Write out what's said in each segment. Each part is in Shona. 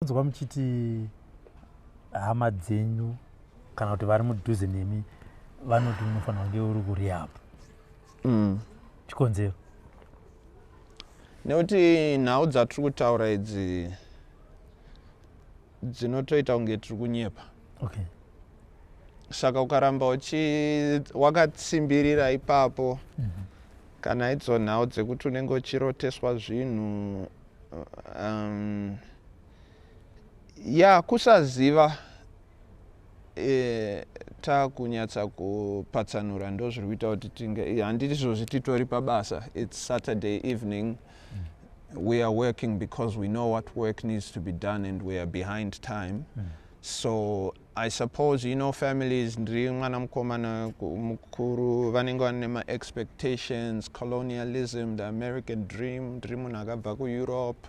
Kunzwa muchiti hama dzenyu kana kuti vari mudhuze nemi vanoti unofanira kunge uri kurehab. Chikonzero? Nekuti nhau dzatiri kutaura idzi dzinotoita kunge tiri kunyepa. Saka ukaramba wakatsimbirira ipapo, kana idzo nhau dzekuti unenge uchiroteswa zvinhu, ya kusaziva, takunyatsa kupatsanura ndo zviri kuita kuti tinge handiti izvozvi titori pabasa. It's Saturday evening. We are working because we know what work needs to be done and we are behind time. So I suppose, families, ndiri mwana mukomana mukuru, vanenge vane ma-expectations, colonialism, the American dream. Ndiri munhu akabva kuEurope.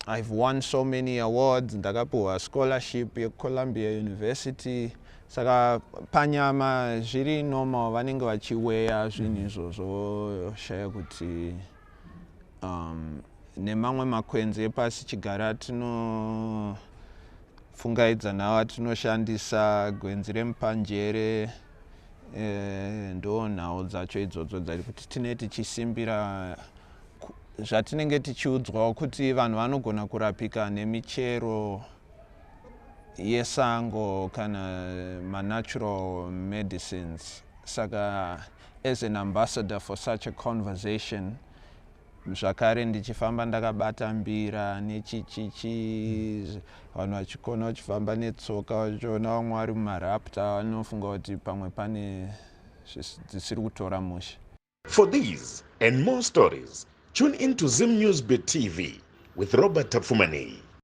I've won so many awards, ndakapuhwa scholarship yeColumbia University, saka panyama zviri normal, vanenge vachiweya zvinhu izvozvo, shaya kuti nemamwe makwenzi epasi chigara tinopfungaidza nawo atinoshandisa, gwenzi remupanjere, ndo nhau dzacho idzodzo dzari kuti tine tichisimbira zvatinenge tichiudzwawo kuti vanhu vanogona kurapika nemichero yesango kana manatural medicines. Saka as an ambassador for such a conversation, zvakare ndichifamba ndakabata mbira nechichichi, vanhu vachikona vachifamba netsoka, vachiona vamwe vari mumarapta, vanofunga kuti pamwe pane dzisiri kutora mushe. For these and more stories, tune in to Zim News Bit TV with Robert Tafumani.